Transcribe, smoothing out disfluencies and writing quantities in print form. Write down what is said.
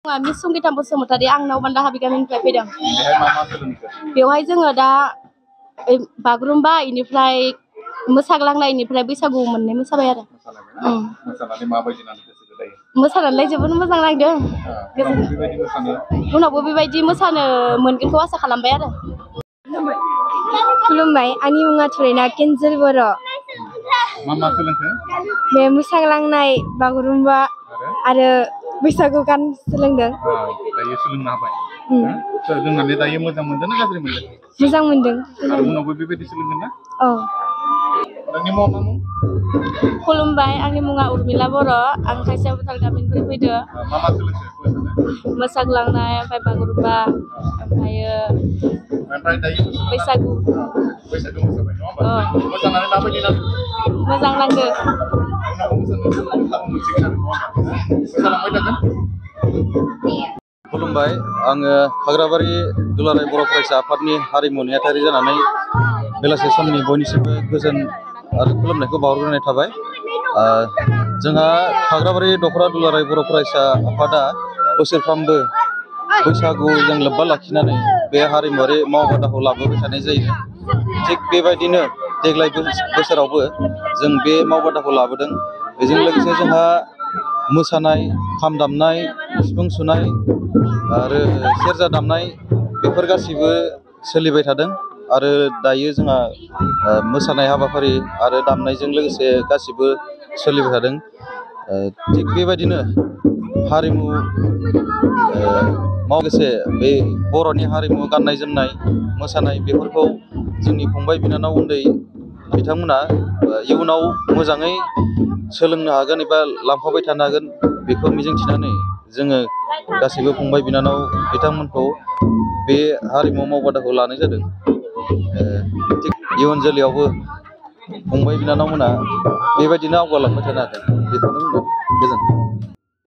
Miss Sangita Basumatary आं नावबान्दा हाबि गामिनिफ्राय फैदों। बेहाय मा मा सोलोंखो? बेवहाय जोङो दा बागुरुम्बा इनिफ्राय मोसाग्लांनाय इनिफ्राय बैसागु मोननै मोसाबाय आरो। मोसानानै माबायदि नांदों गोसोखौ दायो? मोसानानै जोबोद मोजां नांदों। उनावबो बेबायदि मोसानो मोनगोनखौ आसा खालामबाय आरो। खुलुमबाय, आंनि मुङा थुरायना केन्जल बर'। मा मा सोलोंखो? बे मोसाग्लांनाय बागुरुम्बा आरो बैसागु गान सोलोंदों। दायो सोलोंनो हाबाय। सोलोंनानै दायो मोजां मोनदों ना गाज्रि मोनदों? मोजां मोनदों। आरो उनावबो बेबायदि सोलोंगोन ना? औ। नोंनि मुङा मा मुं? खुलुमबाय, आंनि मुङा उर्मिला बर'। आं खासियाभुटाल गामिनिफ्राय फैदों। मा मा सोलोंखो? मोसाग्लांनाय, ओमफ्राय बागुरुम्बा, ओमफ्राय दायो बैसागु मोसाबाय नङा होमबा? मोसानानै माबायदि नांदों? मोजां नांदों। उनावबो मोसानो खाबु मोनसिगोन आरो नङा होमबा? मोसालांबाय थागोन। खुलुमबाय, आङो हाग्राबारि दुलाराय बर' फरायसा आफादनि हारिमु नेहाथारि जानानै बेलासे समनि बयनिसिमबो गोजोन आरो खुलुमनायखौ बावहरग्रोनाय थाबाय। जोंहा हाग्राबारि दख'रा दुलाराय बर' फरायसा आफादा बोसोरफ्रोमबो बैसागुजों लोब्बा लाखिनानै बे हारिमुवारि मावबादाखौ लाबोबाय थानाय जायो। थिग बेबायदिनो देग्लाय बोसोरावबो जों बे मावबादाखौ लाबोदों। बेजों लोगोसे जोंहा मोसानाय, खाम दामनाय, सिफुं सुनाय आरो सेरजा दामनाय बेफोर गासिबो सोलिबाय थादों। आरो दायो जोंहा मोसानाय हाबाफारि आरो दामनायजों लोगोसे गासिबो सोलिबाय थादों। थिग बेबायदिनो हारिमु लोगोसे बे बर'नि हारिमु गाननाय जोमनाय, मोसानाय बेफोरखौ जोंनि फंबाय बिनानाव उन्दै बिथांमोना इयुनाव मोजाङै सोलोंनो हागोन एबा लांफाबाय थानो हागोन बेखौ मिजिंथिनानै जोङो गासैबो फंबाय बिनानाव बिथांमोनखौ बे हारिमु मावबादाखौ लानाय जादों। थिग इयुन जोलैयावबो फंबाय बिनानावमोना बेबायदिनो आवगायलांबाय थानो हाथों बेखौनो बुंगोन। गोजोन्थों।